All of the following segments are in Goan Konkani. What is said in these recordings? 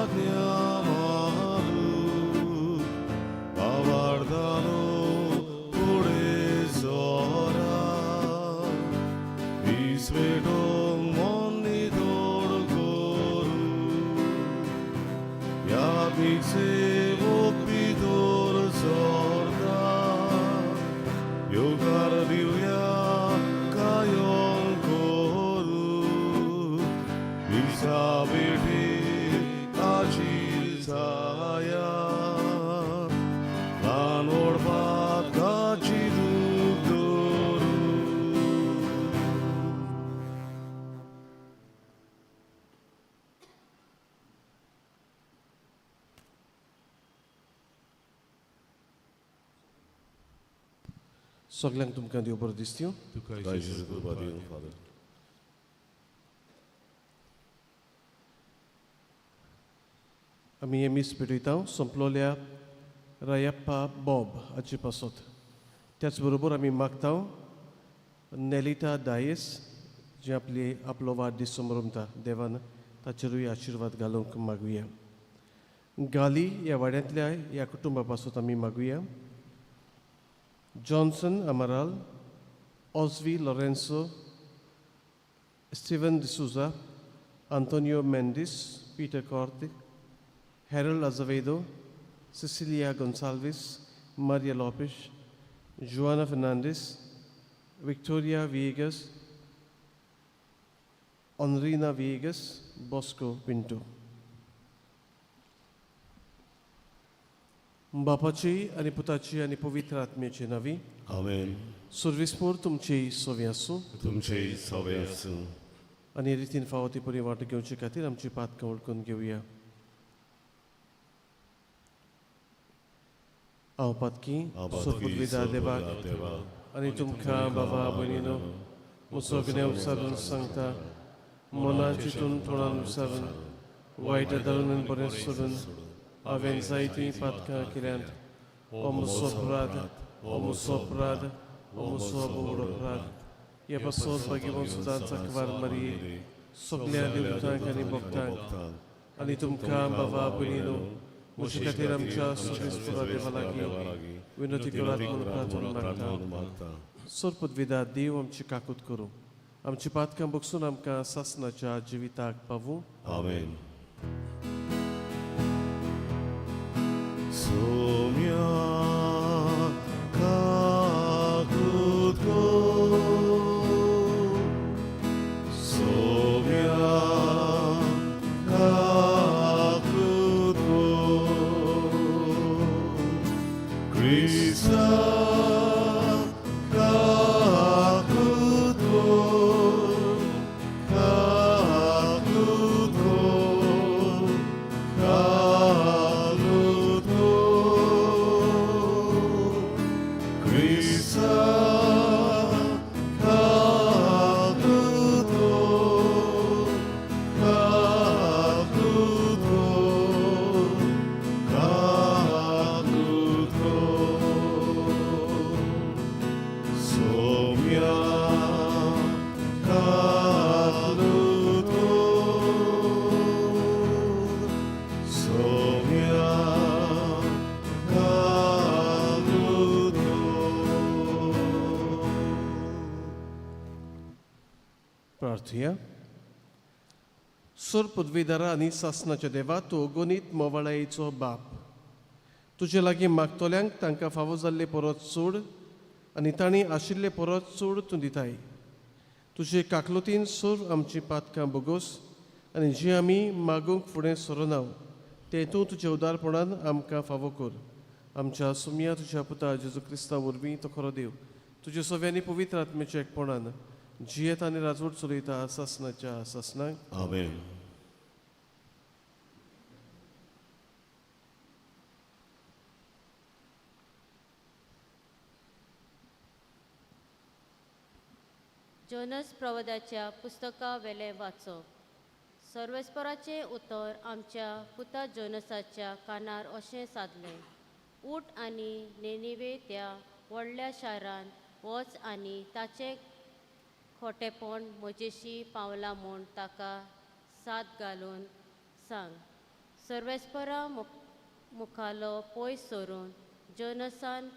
आज्ञा मानून बाबार्दानो फुडें सरा विस्वेटोंक मन नितळ करून यादीक सेवक भितर सरता येवकार दिवया कायम करू दिसा बेठी आशीर छाया ल्हान व्हडपाक काची दूख दवरू. सगल्यांक तुमकां देव बरो दिसत्यो. तुका जेजू कृपा दिवं फादर. आमी हें मीस पेटयता सोंपलोल्या रायप्पा बॉब हाचे पासत. त्याच बरोबर आमी मागता नेलिटा दायस जी आपली आपलो वाडदीस समरमता, देवान ताचेरूय आशिर्वाद घालूंक मागुया. गाली ह्या वाड्यांतल्या ह्या कुटुंबा पासत आमी मागुया. Johnson Amaral, Osvi Lourenco, Steven D'Souza, Antonio Mendes, Peter Corte, Harold Azevedo, Cecilia Gonsalves, Maria Lopes, Joana Fernandes, Victoria Viegas, Honorina Viegas, Bosco Pinto. बापाची आनी पुताची आनी पवित्र आत्म्याची नांवी. आमेन. सुर्विस्पोर तुमची सोवी आसूं. तुमचे सवे आसूं. आनी रितीन फावो ती परी वांटो घेवचे खातीर आमची पातकां वळखून घेवया. हांव पातकी सोपुर्विदा देवाक देवा आनी तुमकां बाबा भयणीनो म्हजो गुन्यांव विचारून सांगता. मनां चिंतून, तोंडान विचारून, वायट धरून आनी बरें सोडून हांवें जायतीं पातकां केल्यांत. हो म्हजो अपराध, हो म्हजो अपराध, हो म्हजो व्हड अपराध. हे पासत भाग्यवंत सदांच आंकवार मारये, सगल्या देवतांक आनी भक्तांक आनी तुमकां बाबा भयणीनो म्हजे खातीर आमच्या सोबीस देवा लागीं विनंती करात म्हणून प्रार्थना मागता. सोरपदविदा देव आमची काकूत करूं, आमची पातकां बगसून आमकां सासनाच्या जिविताक पावूं. आमेन. सोम्या काकूत कर, सोम्या काकूत कर, क्रिस्ता काकूत कर, काकूत कर, काकूत कर, क्रिस्ता काकूत कर, काकूत कर, काकूत कर, सोम्या काकूत कर, सोम्या काकूत कर. प्रार्थुया. सोर पदवीदारा आनी सासनाच्या देवा, तूं अगणीत मोवाळायेचो बाप. तुजे लागीं मागतल्यांक तांकां फावो जाल्ले परत चड आनी तांणी आशिल्ले परत चड तूं दिताय. तुजे काकलुतीन सोर आमची पातकां बोगोस आनी जी आमी मागूंक फुडें सरना तें तूं तुज्या उदारपणान आमकां फावो कर. आमच्या सुमया तुज्या पुता जेजू क्रिस्ता वरवीं, तो खरो देव, तुज्या सव्यांनी पवित्र आत्म्याच्या एकपणान जियेत आनी राजवट चलयता सासनाच्या सासनाक. आमेन. जोनस प्रवदाच्या पुस्तका वेलें वाचप. सर्वेस्पराचें उतर आमच्या पुता जोनसाच्या कानार अशें सादलें, उठ आनी नेनिवे त्या व्हडल्या शारांत वच आनी ताचें खोटेपण म्हजेशी पावलां म्हूण ताका साद घालून सांग. सर्वेस्परा मुखालो पयस सरून जोनसान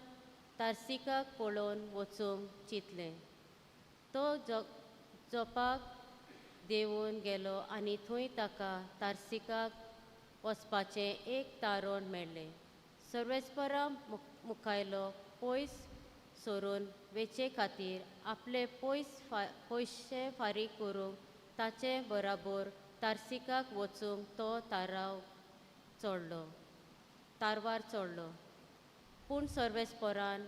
तार्सिकाक पळोवन वचूंक चिंतलें. तो जोपाक देंवून गेलो आनी थंय ताका तार्सिकाक वचपाचें एक तारण मेळ्ळें. सर्वेस्परा मुखायलो पयस सरून वेचे खातीर आपले पयशे फारीक करूंक ताचे बराबर तार्सिकाक वचूंक तो तारवार चडलो. पूण सर्वेस्परान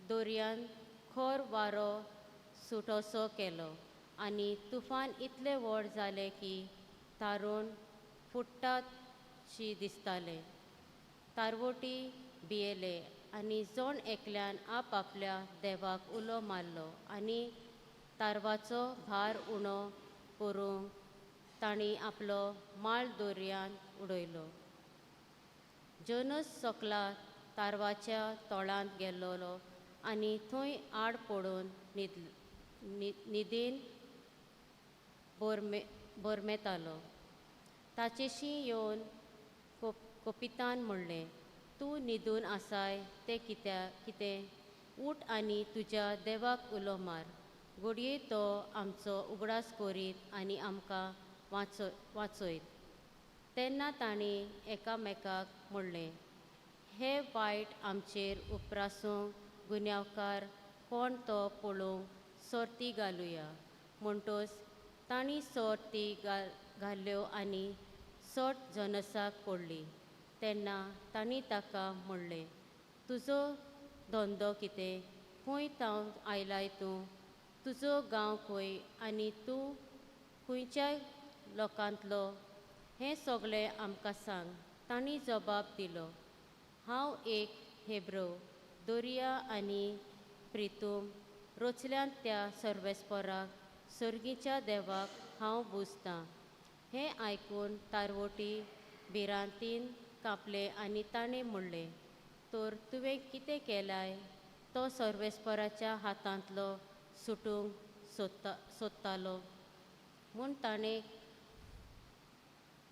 दर्यान खर वारो सुटोसो केलो आनी तुफान इतलें व्हड जालें की तारून फुट्टात शी दिसतालें. तारवोटी भियेले आनी जण एकल्यान आपआपल्या देवाक उलो मारलो आनी तारवाचो भार उणो करूंक तांणी आपलो माल दर्यांत उडयलो. जोनस सकला तारवाच्या तोळांत गेल्लो आनी थंय आड पडून न्हिदेन बोरमेतालो. ताचेशी येवन कोपितान म्हणलें, तूं न्हिदून आसाय तें कितें? उठ आनी तुज्या देवाक उलो मार. घडये तो आमचो उगडास करीत आनी आमकां वाचयत. तेन्ना तांणी एकामेकाक म्हणलें, हें वायट आमचेर उप्रासूंक गुन्यांवकार कोण तो पळोवंक सोर्ती घालुया. म्हणटच तांणी सोर्ती घाल्यो आनी सोट जोनसाक पडली. तेन्ना तांणी ताका म्हणलें, तुजो धंदो कितें? खंय तावन आयलाय तूं? तुजो गांव खंय आनी तूं खंयच्या लोकांतलो? हें सगळें आमकां सांग. तांणी जबाब दिलो, हांव एक हेब्रो. दर्या आनी प्रितूम रचल्यात त्या सर्वेस्पराक, सर्गीच्या देवाक हांव बुजतां. हें आयकून तारवोटी भिरांतीन कांपले आनी ताणें म्हणलें, तर तुवें कितें केलाय? तो सर्वेस्पराच्या हातांतलो सुटूंक सोदतालो म्हूण ताणें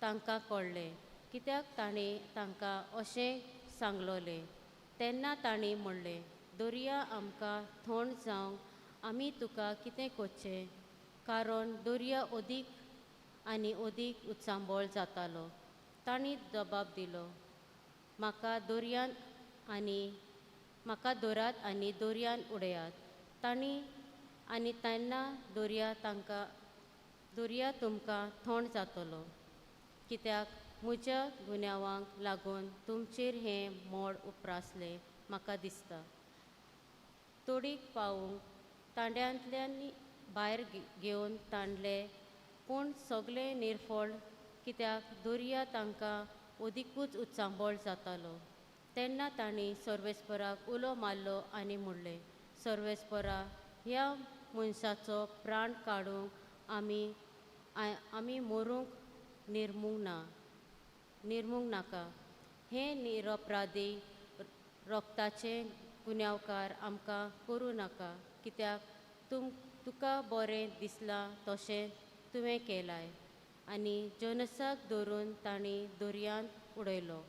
तांकां कळ्ळें, कित्याक ताणें तांकां अशें सांगलोलें. तेन्ना तांणी म्हणलें, दर्या आमकां थंड जावंक आमी तुका कितें करचें? कारण दर्या अदीक आनी अदीक उचांबळ जातालो. तांणी जबाब दिलो, म्हाका धरात आनी दर्यान उडयात. तांणी आनी तेन्ना दर्या तुमकां थंड जातलो, कित्याक म्हज्या गुन्यांवांक लागून तुमचेर हें मोड उप्रासलें म्हाका दिसता. तोडीक पावूंक तांड्यांतल्यान भायर घेवन ताणले, पूण सगळें निर्फळ, कित्याक दर्या तांकां अदिकूच उचांबळ जातालो. तेन्ना तांणी सर्वेस्पराक उलो मारलो आनी म्हणलें, सर्वेस्परा, ह्या मनशाचो प्राण काडूंक आमी मरूंक निर्मूंक नाका. हें निरपराधी रोगताचे गुन्यांवकार आमकां करूं नाका, कित्याक तुका बरें दिसलां तशें तुवें केलाय. आनी जोनसाक धरून तांणी दर्यांत उडयलो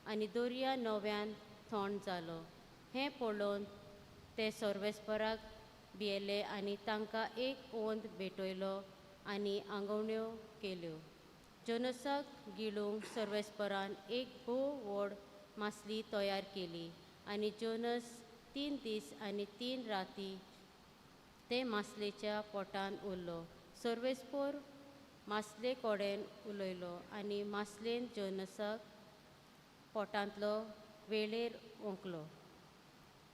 आनी दर्या नव्यान थंड जालो. हें पळोवन ते सर्वेस्पराक भियेले आनी तांकां एक ओंद भेटयलो आनी आंगवण्यो केल्यो. जोनसाक गिळूंक सर्वेस्परान एक भोव व्हड मासली तयार केली आनी जोनस 3 दीस आनी 3 राती ते मासलेच्या पोटान उरलो. सर्वेस्पर मासले कडेन उलयलो आनी मासलेन जोनसाक पोटांतलो वेळेर ओंकलो.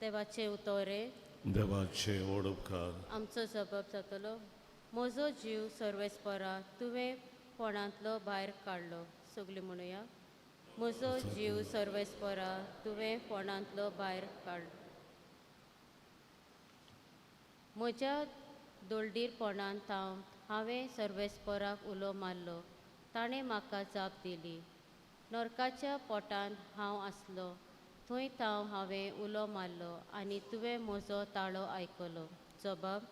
देवाचें उतोरें. देवाचे व्हड उपकार. आमचो जबाब जातलो, म्हजो जीव सर्वेस्परा तुवें फोंडांतलो भायर काडलो. सगळीं म्हणुया, म्हजो जीव सर्वेस्परा तुवें फोंडांतलो भायर काडलो. म्हज्या दोलडीरपणान थावन हांवें सर्वेस्पराक उलो मारलो, ताणें म्हाका जाप दिली. नरकाच्या पोटांत हांव आसलो, थंय थावन हांवें उलो मारलो आनी तुवें म्हजो ताळो आयकलो. जबाब,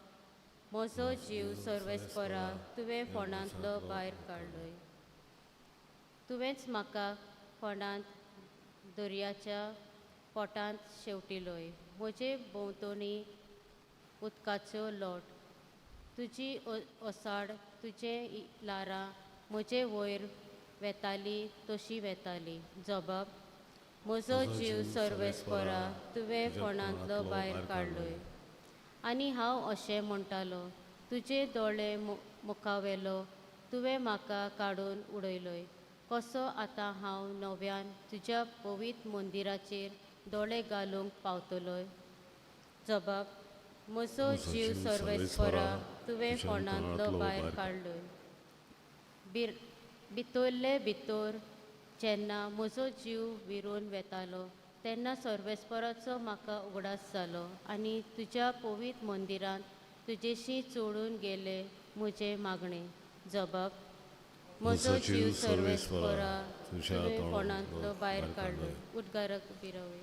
म्हजो जीव सर्वेस्परा तुवें फोंडांतलो भायर काडलोय. तुवेंच म्हाका फोंडांत दर्याच्या पोटांत शेवटिलोय. म्हजे भोंवतणी उदकाच्यो लोट, तुजी ओसाड, तुजे ल्हारां म्हजे वयर वेताली तशी वेताली. जबाब. म्हजो जीव सर्वेस्परा, तुवें फोंडांतलो भायर काडलोय. आनी हांव अशें म्हणटालो, तुजे दोळे मुखावेलो तुवें म्हाका काडून उडयलोय. कसो आतां हांव नव्यान तुज्या पवित्र मंदिराचेर दोळे घालूंक पावतलोय? जबाब. म्हजो जीव सर्वेस्परा, तुवें फोंडांतलो भायर काडलोय. भितरले भितर जेन्ना म्हजो जीव विरून वेतालो तेन्ना सर्वेस्पराचो म्हाका उगडास जालो आनी तुज्या पवित्र मंदिरांत तुजेशी चोडून गेले म्हजें मागणें. जबाब. म्हजो जीव सर्वेस्परा, तुवें फोंडांतलो भायर काडलो. उद्गारक बिरवे.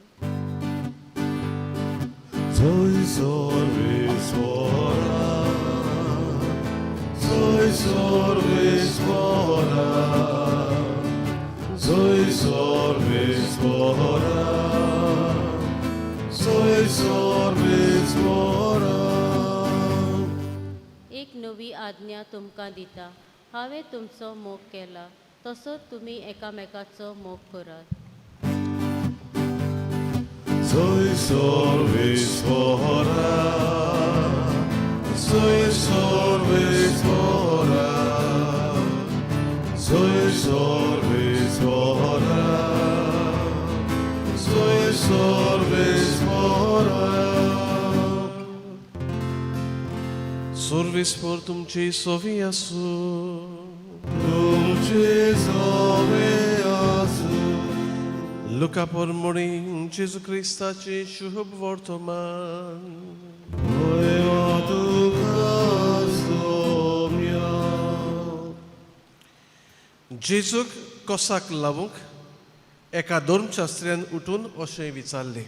Soy सर्वेस्परा, soy सर्वेस्परा, soy सर्वेस्परा, soy सर्वेस्परा. एक नवी आज्ञा तुमकां दिता, हांवें तुमचो मोग केला तसोच तुमी एकामेकाचो मोग करात. Soy सर्वेस्परा, soy सर्वेस्परा, soy सर्वेस्परा, soy सर्वेस्परा. सर्वेस्पर तुमची सोवी आसूं. तुमचे सोवे आसूं. लुका पोरमोणी जेजू क्रिस्ताचे शुभ वर्तमान. देवा तुका स्तोत्र. जेजूक कोसाक लावूंक एका धर्मशास्त्र्यान उठून अशें विचारलें,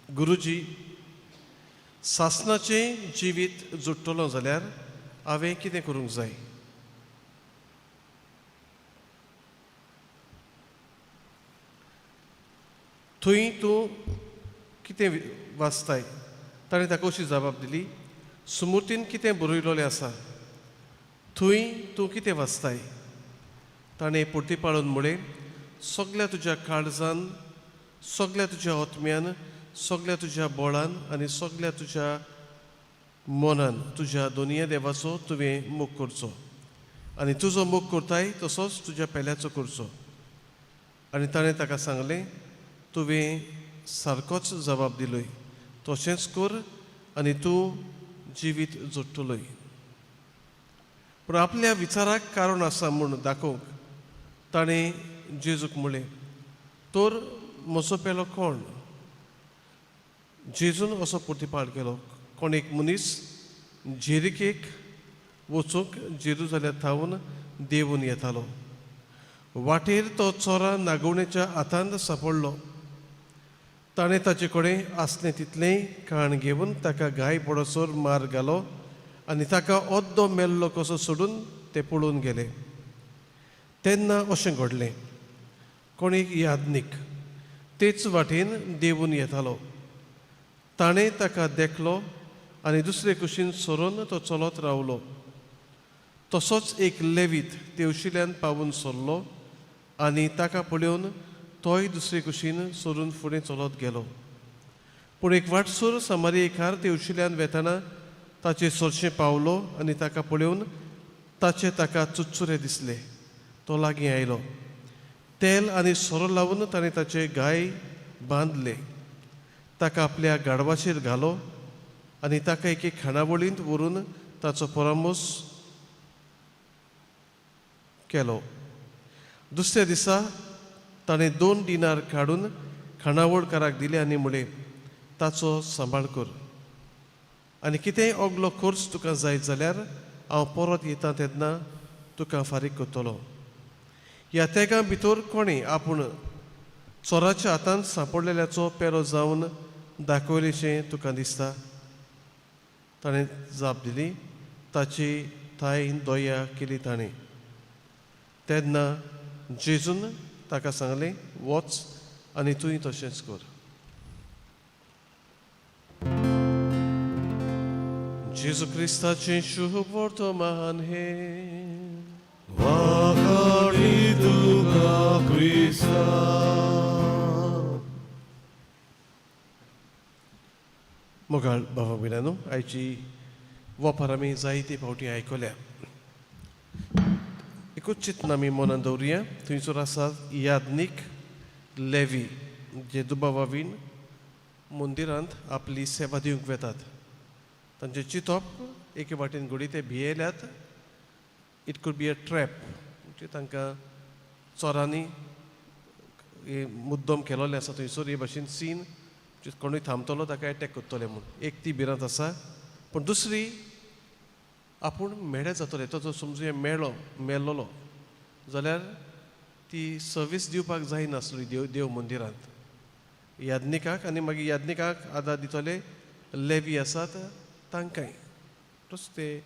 गुरुजी, सासनाचें जिवीत जोडटलो जाल्यार हांवें कितें करूंक जाय? थंय तूं कितें वाचताय? ताणें ताका अशी जबाब दिली, सुमूर्तीन कितें बरयलोलें आसा? थंय तूं कितें वाचताय? ताणें परतीपाळून म्हळें, सगल्या तुज्या काळजान, सगल्या तुज्या आत्म्यान, सगल्या तुज्या बळान आनी सगल्या तुज्या मनान तुज्या दोनया देवाचो तुवें मोग करचो आनी तुजो मोग करताय तसोच तुज्या पेल्याचो करचो. आनी ताणें ताका सांगलें, तुवें सारकोच जबाब दिलोय, तशेंच कर आनी तूं जिवीत जोडटलोय. पूण आपल्या विचाराक कारण आसा म्हूण दाखोवंक ताणें जेजूक म्हळें, तर म्हजो पेलो कोण? जेजून असो प्रतिपाळ केलो, कोण एक मनीस जेरिकेक वचूंक जेरुजाल्या थावन देंवून येतालो. वाटेर तो चोरा नागोवणेच्या हातांत सांपडलो. ताणें ताचे कडेन आसलें तितलेंय खाण घेवन ताका घाय पडसर मार घालो आनी ताका अद्दो मेल्लो कसो सोडून ते पळोवन गेले. तेन्ना अशें घडलें, कोण एक याज्ञीक तेच वाटेन देंवून येतालो. ताणें ताका देखलो आनी दुसरे कुशीन सरून तो चलत रावलो. तसोच एक लेवीत तेवशिल्यान पावून सरलो आनी ताका पळोवन तोय दुसरे कुशीन सरून फुडें चलत गेलो. पूण एक वाटसूर समारयेकार तेवशिल्यान वेताना ताचे सरशें पावलो आनी ताका पळोवन ताचे ताका चुरचुरे दिसले. तो लागीं आयलो, तेल आनी सोरो लावन ताणें ताचे घाय बांदले, ताका आपल्या गाडवाचेर घालो आनी ताका एके खाणावळींत व्हरून ताचो परामोस केलो. दुसऱ्या दिसा ताणें 2 डिनार काडून खाणावळकाराक दिले आनी म्हळें, ताचो सांबाळ कर आनी कितेंय अगलो खर्च तुका जाय जाल्यार हांव परत येता तेन्ना तुका फारीक करतलो. ह्या तेगां भितर कोणें आपूण चोराच्या हातांत सांपडलेल्याचो पेरो जावन दाखयलेशें तुका दिसता? ताणें जाप दिली, ताची थाय दया केली ताणें. तेन्ना जेजून ताका सांगलें, वच आनी तूंय तशेंच कर. जेजू क्रिस्ताचें शुभ वर्तमान हें. वाखाणी तुका क्रिस्ता. मोगाळ बाबा भयणांनो, आयची वोपार आमी जायते फावटी आयकल्या. एकूच चिंतना आमी मनान दवरुया. थंयसर आसा याज्ञीक लेवी जे दुबावावीन मंदिरांत आपली सेवा दिवंक वेतात. तांचें चिंतप एके वाटेन घडये ते भियेल्यात. It could be a trap, म्हणजे तांकां चोरांनी मुद्दम केलोलें आसा थंयसर हे भाशेन सीन, कोणूय थांबतलो ताका एटॅक करतले म्हूण. एक ती भिरांत आसा, पूण दुसरी आपूण मेळे जातले. तो जर समजुया मेळ्ळो मेल्लोलो जाल्यार ती सर्वीस दिवपाक जायनासली देव मंदिरांत याज्ञिकाक, आनी मागीर याज्ञिकाक आदार दितले लेवी आसात तांकांय. तस ते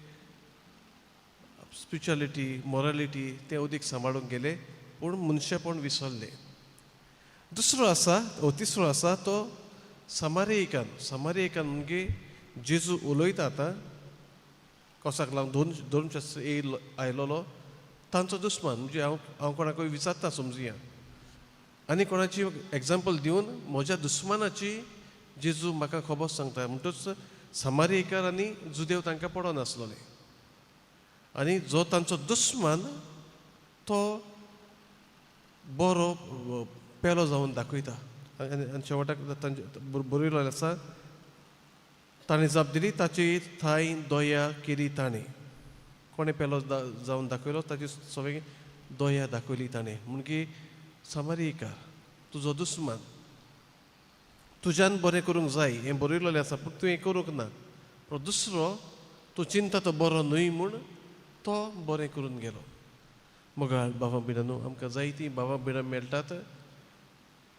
स्पिरिच्युअलिटी मोरालिटी ते अदीक सांबाळूंक गेले, पूण मनशेपण विसरले. दुसरो आसा ओ तिसरो आसा तो समारेयिकान. समारेयिकान म्हणजे जेजू उलयता आतां कोसाक लावन दोन धर्मशास्त्र येयलो आयलोलो तांचो दुस्मान. म्हणजे हांव कोणाकूय विचारता समजुया आनी कोणाची एग्जाम्पल दिवन म्हज्या दुस्मानाची जेजू म्हाका खबर सांगता. म्हणटूच समारेयकार आनी जुदेव तांकां पडनासलोले, आनी जो तांचो दुस्मान तो बरो पेलो जावन दाखयता. आनी शेवटाक तांचे बरयलो आसा, ताणें जाप दिली ताची थांय दया केली ताणें. कोणें पेलो जावन दाखयलो ताची सगळी दया दाखयली ताणें. म्हणकी समारेयकार तुजो दुस्मान, तुज्यान बरें करूंक जाय हें बरयलेलें आसा, पूण तुवें करूंक ना. पूण दुसरो तूं चिंता तो बरो न्हय म्हूण तो बरें करून गेलो. मोगाळ बाबा भयणांनो, आमकां जायतीं बाबा भयणां मेळटात,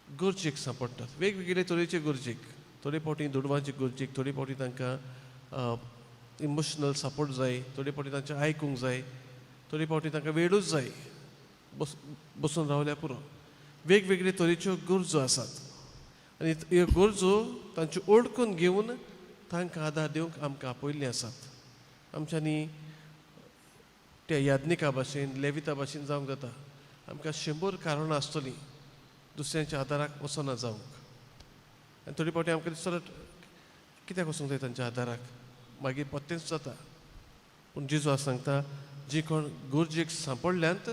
गरजेक सांपडटात, वेगवेगळे तरेचे गरजेक. थोडे फावटी दुडवांचे गरजेक, थोडे फावटी तांकां इमोशनल सपोर्ट जाय, थोडे फावटी तांचें आयकूंक जाय, थोडे फावटी तांकां वेळूच जाय, बसून रावल्यार पुरो. वेगवेगळे तरेच्यो गरजो आसात आनी ह्यो गरजो तांच्यो ओळखून घेवन तांकां आदार दिवंक आमकां आपयल्लीं आसात. आमच्यांनी त्या याज्ञिका भाशेन लेविता भाशेन जावंक जाता. आमकां 100 कारणां आसतलीं दुसऱ्यांच्या आदाराक वचना जावंक, आनी थोडी फावटी आमकां दिसता कित्याक वचूंक जाय तांच्या आदाराक, मागीर पत्तेंच जाता. पूण जेजू सांगता जी कोण गरजेक सांपडल्यांत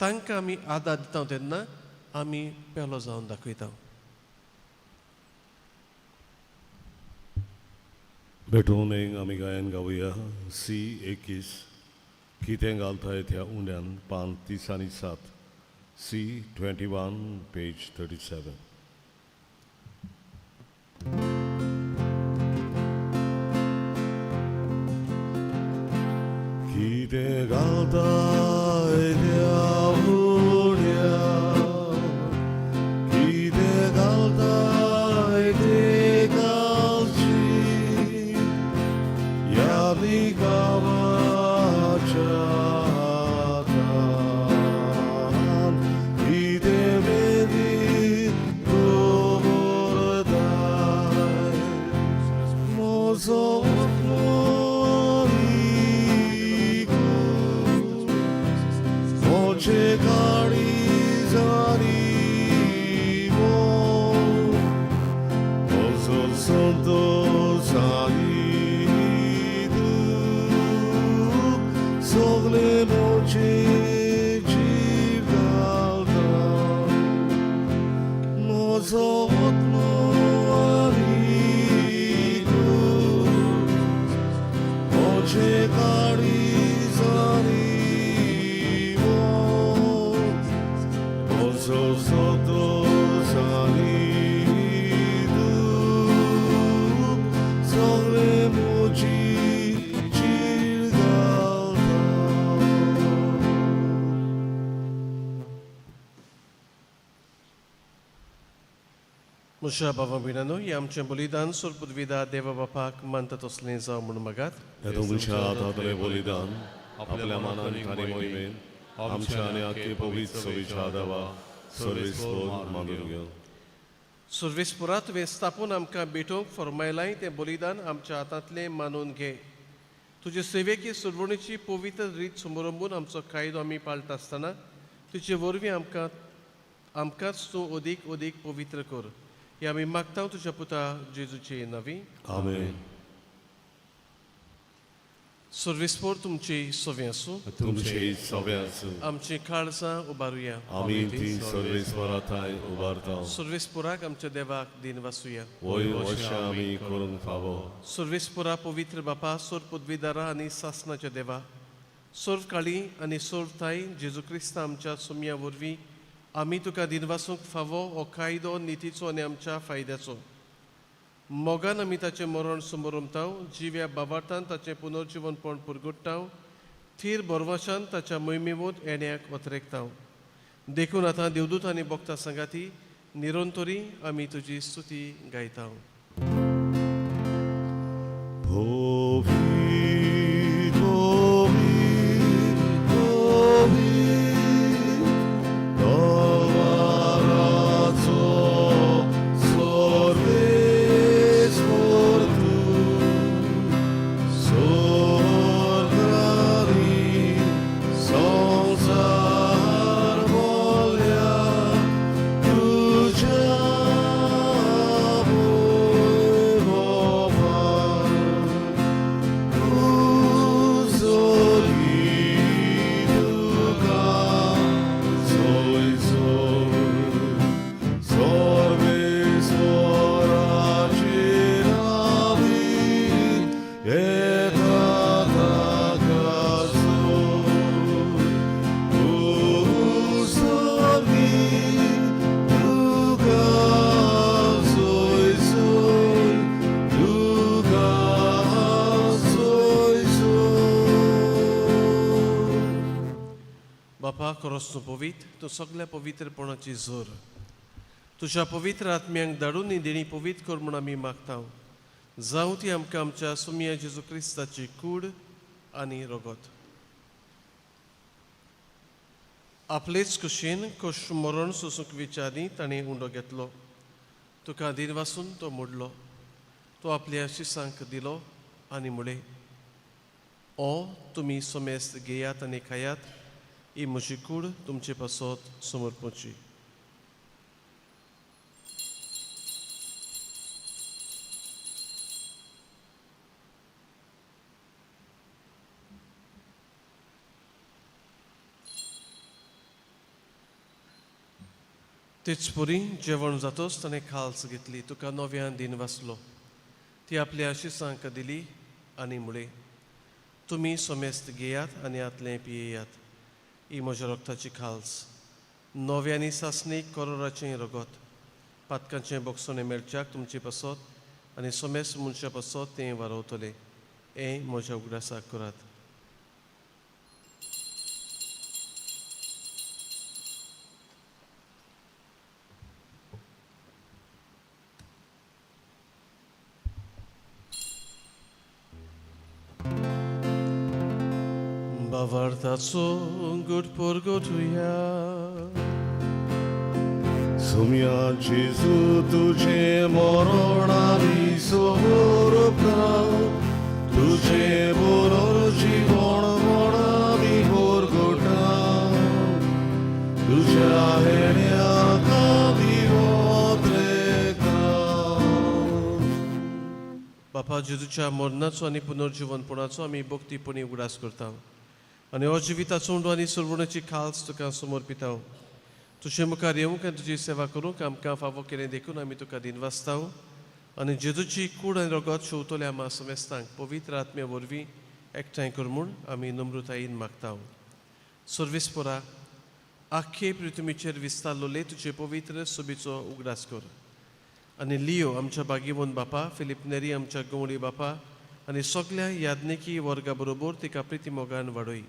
तांकां आमी आदार दिता तेन्ना आमी पेलो जावन दाखयता. भेटून एक आमी गायन गावया सी 21 कितें घालताय त्या उंड्यान, पान 30 आनी 7, सी 21 पेज 37. कितें घालताय त्या उंड्यान, कितें घालताय ते घालची, यादीगावाच्या हातान कितें बेगीन दवरताय म्हजो म्हजे काळीजारी म्हजो संतोश आनी दुख सगळे म्हजे जीव घालता म्हजो आत्मो आनी दुख म्हजे काळीजारी म्हजो संतोश आनी दुख सगळे म्हजी जीव घालता. म्हज्या बाबा भयणांनो, हें आमचें बलिदान सोरपुदविदा देवा बापाक मानता तसलें जावं म्हूण मागात. ह्या तुमच्या हातांतलें बलिदान आपल्या मानान आनी मोहिमेन आमच्या आनी आख्खे पवित्र सभेच्या देवा सर्वेस्पोर मागून घेव. सुर्वेसपुरा तुवें स्थापून आमकां भेटोवंक फर्मायलाय तें बलिदान आमच्या हातांतलें मानून घे. तुजे सेवेकी सुरवणीची पवित्र रीत समरंबून आमचो कायदो आमी पाळटा आसतना तुजे वरवीं आमकां आमकांच तूं अदीक अदीक पवित्र कर. हे आमी मागता तुज्या पुता जेजूचे नवी. आमेन. सुर्वेस्पोर तुमची सवे आसूं. तुमचे सवे आसूं. आमची काळजां उबारुया. आमी ती सर्वेस्परा थांय उबारता. सुर्वेस्पोराक आमच्या देवाक दिन वासुया. वय अशें आमी करूंक फावो. सर्वेस्पोरा पवित्र बापा, सोर पदवीदारा आनी सासनाच्या देवा, सर्व काळी आनी सर्व थाय जेजू क्रिस्ता आमच्या सोमया वरवीं आमी तुका दिनवासूंक फावो हो कायदो नितीचो आनी आमच्या फायद्याचो. मोगान आमी ताचें मरण समरमताव, जिव्या बाबार्तान ताचें पुनर्जिवनपण पुरगुट्टाव, थीर बरवाशान ताच्या मोहिमेवत येण्याक अतरेकताव. देखून आतां देवदूत आनी बोगता सांगाती निरंतरी आमी तुजी स्तुती गायताव. Povi, povi, povi, Dovarazo, sorbes mortu, sorgari, संसार बोल्या, तुझ्या वैभवान. बापा खरोच तूं पवित्र, तूं सगल्या पवित्रपणाची जोर. तुज्या पवित्र आत्म्यांक धाडून ही देणी पवित्र कर म्हूण आमी मागता. जावं ती आमकां आमच्या सुमया जेजू क्रिस्ताची कूड आनी रगत. आपलेच कुशीन कोश मरण सोसूंक विचारी ताणें उंडो घेतलो. तुका दिनवासून तो मोडलो. तो आपल्या शिसांक दिलो आनी म्हणलें, ओ तुमी समेस्त घेयात आनी खायात, ही म्हजी कूड तुमचे पासत समर्पची. तेच परी जेवण जातोच ताणें खाल्स घेतली, तुका नव्यान दिन वाचलो. ती आपल्या शिसांक दिली आनी म्हणलें, तुमी समेस्त घेयात आनी आतलें पियेयात, ही म्हज्या रक्ताची खाल्स, नव्यानी सासणीक करोराचें रगत, पातकांचें बोगसणें मेळच्याक तुमचे पासत आनी समेस्त मनशा पासत तें वारवतलें. हें म्हज्या उगडासाक करात. बावार्थाचो गुड पुरगोटुया. सुम्या जेजू तुझे मरण आमी समर्पता, तुझे पुनर्जीवन म्हण आमी परगटा, तुझ्या हेण्याक आमी ओत्रेता. बापा जेजूच्या मरणाचो आनी पुनर्जिवनपणाचो आमी भक्तीपणी उगडास करता आनी हो जिविताचो उंडो आनी सुरवणाची खाल्स तुका समर्पिता. तुजे मुखार येवंक आनी तुजी सेवा करूंक आमकां फावो केलें देखून आमी तुका दिनवासता आनी जेजूची कूड आनी रगत शेवतल्या आमा समेस्तांक पवित्र आत्म्या वरवीं एकठांय कर म्हूण आमी नम्रतायेन मागता. सर्वेस्पोरा आख्खे पृथ्वीचेर विस्तारलोले तुजे पवित्र सोबीचो उगडास कर आनी लियो आमच्या बागीवन बापा, फिलीप नेरी आमच्या गवळी बापा आनी सगल्या याज्ञिकी वर्गा बरोबर तिका प्रिती मोगान वाडय.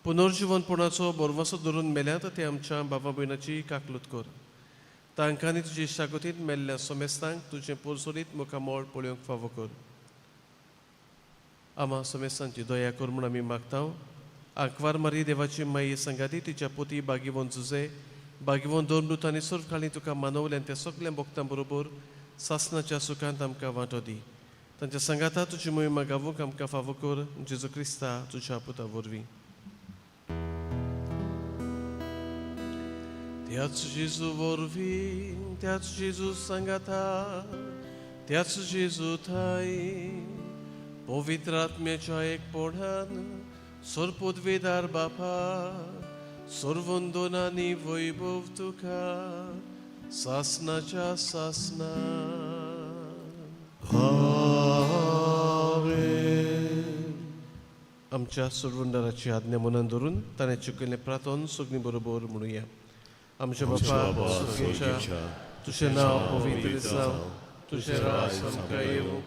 पुनर्जिवनपणाचो बरवसो धरून मेल्यात ते आमच्या बाबा भयणाची काकलूत कर. तांकांनी तुजी शागोतींत मेल्ल्या सोमेस्तांक तुजें पोरसोरीत मुखामळ पळोवंक फावो कर. आमा सोमेस्तांची दया कर म्हूण आमी मागता. आंकवार मारी देवाची माई सांगाती तिच्या पोती बागीवन जुजे भाग्यवंत धर्मदूत आनी सर्वकाळी तुका मानवले आनी त्या सगल्या भक्तां बरोबर सासनाच्या सुखांत आमकां वांटो दी. तांच्या सांगाता तुजी मोहिमा गावूंक आमकां फावो कर, जेजू क्रिस्ता तुज्या पुता वरवीं. त्याच जेजू वरवीं, त्याच जेजू सांगाता, त्याच जेजू थाय पवित्र आत्म्याच्या एकपणान सर्वपदवेदार बापा सर्वंदनानी वैभव तुका सासनाच्या सासना. आमच्या सोडवणदाराची आज्ञा मनान धरून ताणें चुकिल्लें प्रार्थन सगळीं बरोबर म्हणुया. आमच्या बापा सुखीच्या, तुजें नांव पवित्र जावं, तुजें राज आमकां येवं,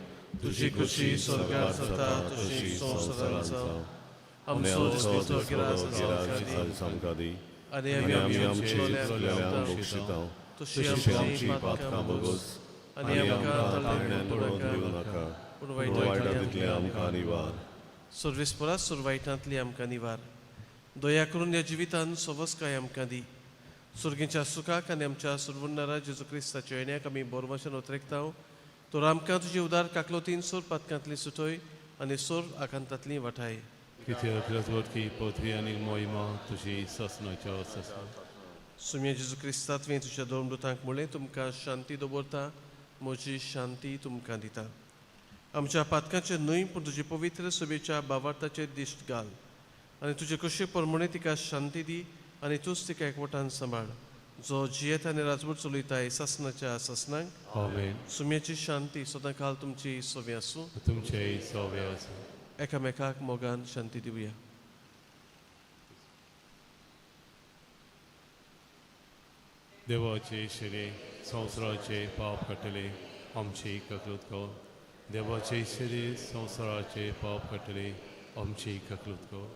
तुजी खुशी स्वर्गार जाता तशी संवसारांत जावं. आमचो दिसपडटो गिरास आमकां दी आमकां दी आनी आनी आमी आमी आमचे चुकलेल्यांक चुकलेल्यांक बक्षिता बक्षिता तशी तशी आमची आमची पातकां पातकां बोगस बोगस आनी आनी आमकां आमकां ताळण्यान ताळण्यान पडूं पडून दिवं नाका नाका, पूण पूण वायटा वायटांतली तितलें आमकां निवार. सर्वेस्परा सुरवायटांतली आमकां निवार. दया करून ह्या जिवितान सवस्काय आमकां दी. सुर्गीच्या सुखाक आनी आमच्या सुरवणारा जेजू क्रिस्ताच्या येण्याक आमी बोरवाशान उतरेकता. तर आमकां तुजी उदार काकलोतीन सोर पातकांतली सुटय आनी सोर आकांतांतली वाठाय. कित्याक राजवटकी पदवी आनी मोहिमा तुजी सासनाच्या सासना. सुम्या जेजू क्रिस्ता तुवें तुज्या धर्मदूतांक म्हणलें, तुमकां शांती दवरता, म्हजी शांती तुमकां दिता. आमच्या पातकांचेर न्हय पूण तुजे पवित्र सभेच्या बावार्थाचेर दिश्ट घाल आनी तुजे कशे प्रमाणे तिका शांती दी आनी तूंच तिका एकवटान सांबाळ, जो जियेता आनी राजवट चलयताय सासनाच्या सासनाक. आमेन. सुम्याची शांती सदां काल तुमची सवी आसूं. तुमचेय सवे आसूं. एकामेकाक मोगान शांती दिवया. देवाचे शिरे संवसाराचे पाप काडटले आमची ककलूत कर. देवाचे शिरे संवसाराचे पाप काडटले आमची ककलूत कर.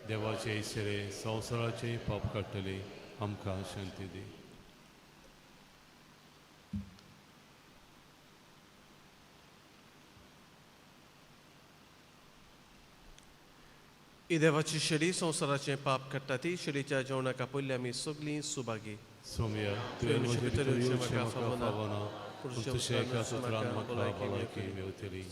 देवाचे शिरे संवसाराचे पाप काडटले आमकां शांती दी. ही देवाची शेळी संवसाराचें पाप काडटा ती शेळीच्या जेवणाक आपयल्ली आमी सगळीं सुभागी. सोम्या, तुवें म्हजे भितर येवचें म्हाका फावना, पूण तुज्या एका उतरान म्हाका भलायकी मेवतली.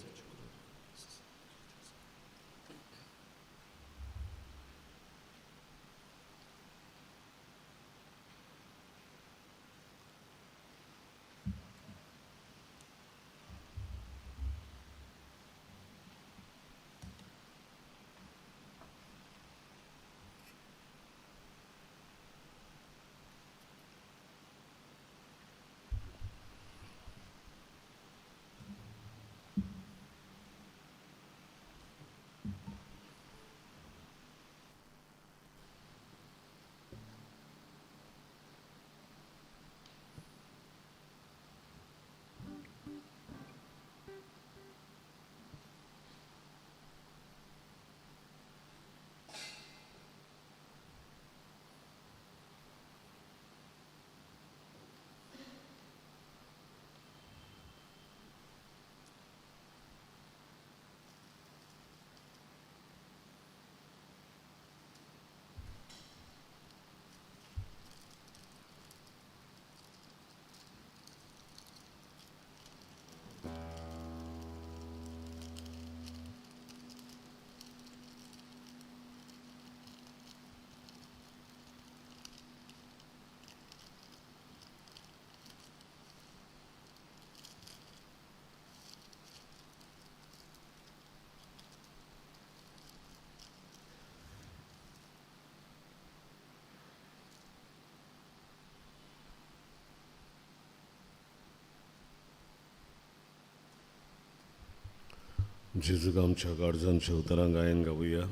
जेजूक आमच्या काळजांच्या उतरां गायन गावया.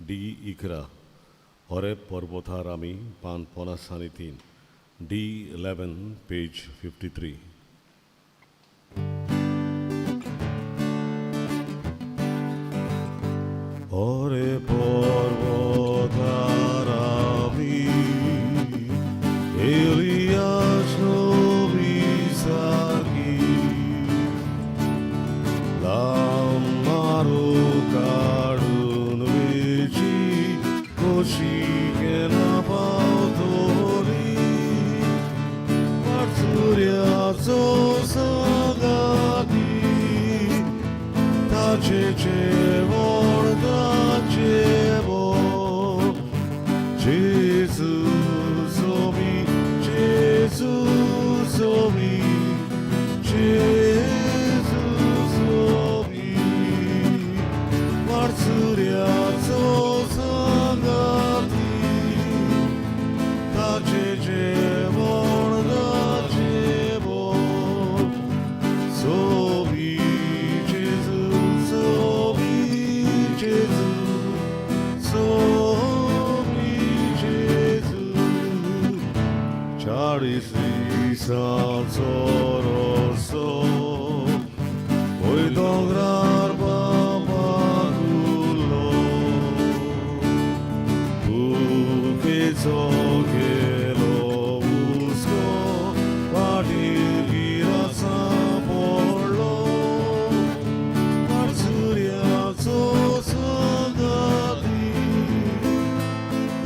डी 11 होरे पर्वतार आमी, पान 53, डी 11 पेज 53. होरे पर्वतार आमी एलियास नबीसारखी लांब काडून वेची खोशी केन्ना पावतली. जेवण जेवण जेजू सोबी जेजू सोबी जेजू सोबी वारसुऱ्याचो सांगाती ताचे जेवण जेवण सोबी जेजू सोबी जेजू सोबी जेजू 40 दिसांचो रस्तो वय दोंगरार बाबा उरलो भुकेचो गेलो हुस्को वाटेर गिरासां पडलो वाटसुऱ्याचो सांगाती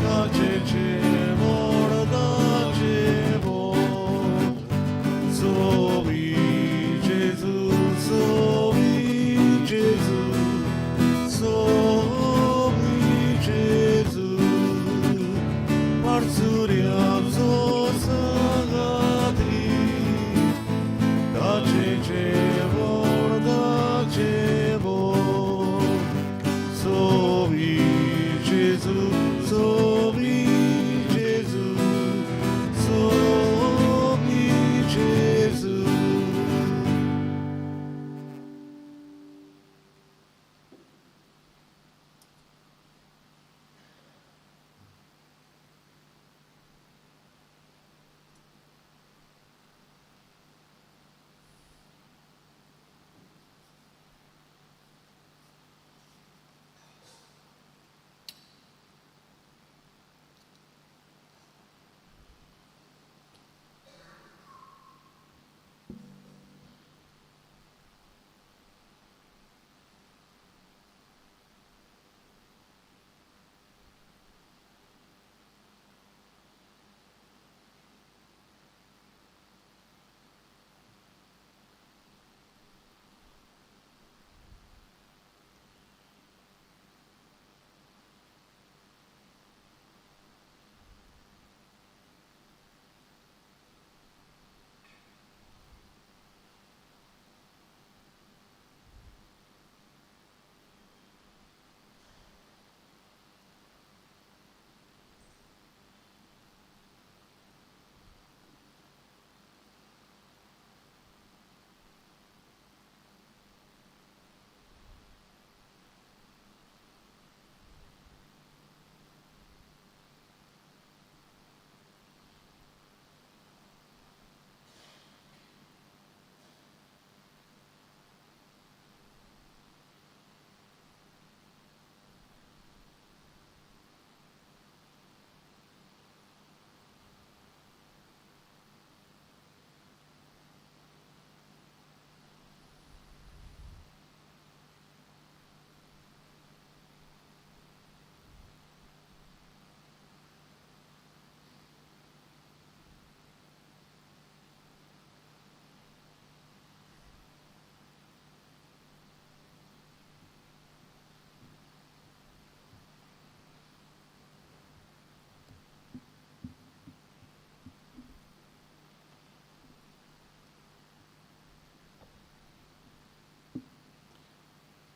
ताचे जेवण जेवण सोबी जेजू सोबी जेजू सोबी जेजू वाटसुऱ्याचो सांगाती ताचे जेवण जेवण सोबी जेजू सोबी जेजू सोबी जेजू.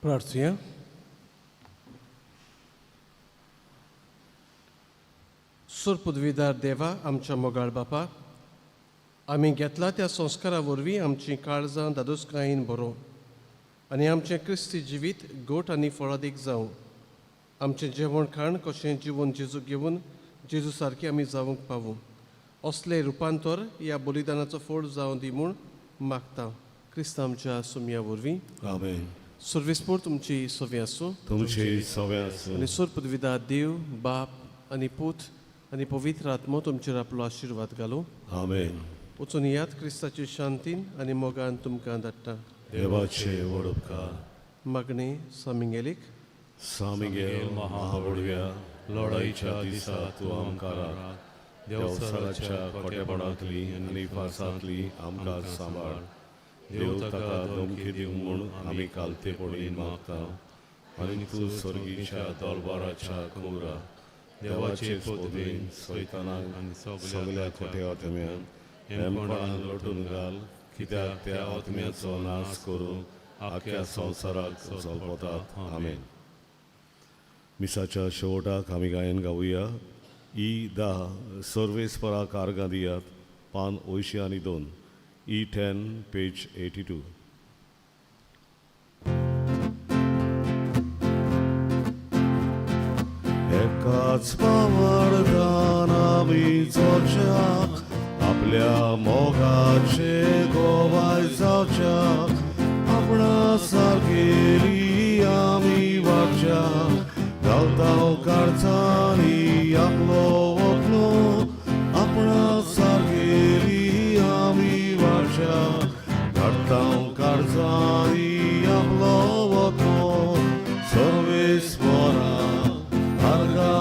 प्रार्थुया. सुरपुदवीदार देवा, आमच्या मोगाळ बापा, आमी घेतला त्या संस्कारा वरवीं आमचीं काळजां दादोसकायेन बरोवं आनी आमचें क्रिस्ती जिवीत गोट आनी फळादीक जावं. आमचें जेवण खाण कशें जिवन जेजू घेवन जेजू सारकें आमी जावंक पावूं, असलें रुपांतर ह्या बलिदानाचो फळ जावं दी म्हूण मागता क्रिस्त आमच्या सुमया वरवीं. आमेन. सर्वेस्पोर तुमची सवी आसूं. तुमचे सवे आसूं. आनी सोर पदवीदार देव बाप आनी पूत आनी पवित्र आत्मो तुमचेर आपलो आशिर्वाद घालूं. आमेन. वचून याद क्रिस्ताची शांतीन आनी मोगान तुमकां धाडटा. देवाचे व्हड उपकार. मागणें सामिंगेलीक. सामिगेल महावडव्या, लढाईच्या दिसा तूं आमकां राख. देवसराच्या खोटेपणांतली आनी फासांतली आमकां सांबाळ. देव ताका धमकी दिवं म्हूण आमी कालतेपणी मागता आनी तूं स्वर्गीच्या दरबाराच्या कुमरा देवाचे पदवेन सैतानाक आनी सगल्या खोट्या आत्म्यान हेमपणान लोटून घाल, कित्याक त्या आत्म्याचो नाश करून आख्या संवसाराक जल्पतात. आमेन. मिसाच्या शेवटाक आमी गायन गावया ई 10 सर्वेस्पराक आर्गां दियात, पान 82, ई 10 पेज 82. एकाच पावाडदान आमी चोरच्याक, आपल्या मोगाचे गोवाय जावच्याक, आपणा सारकेली आमी वागच्याक, घालता काळजांनी आपलो वतलो, आपणा सारकेली आमी वागच्याक, घालता काळजांनी आपलो वतलो, सर्वेस्परा आर्गां.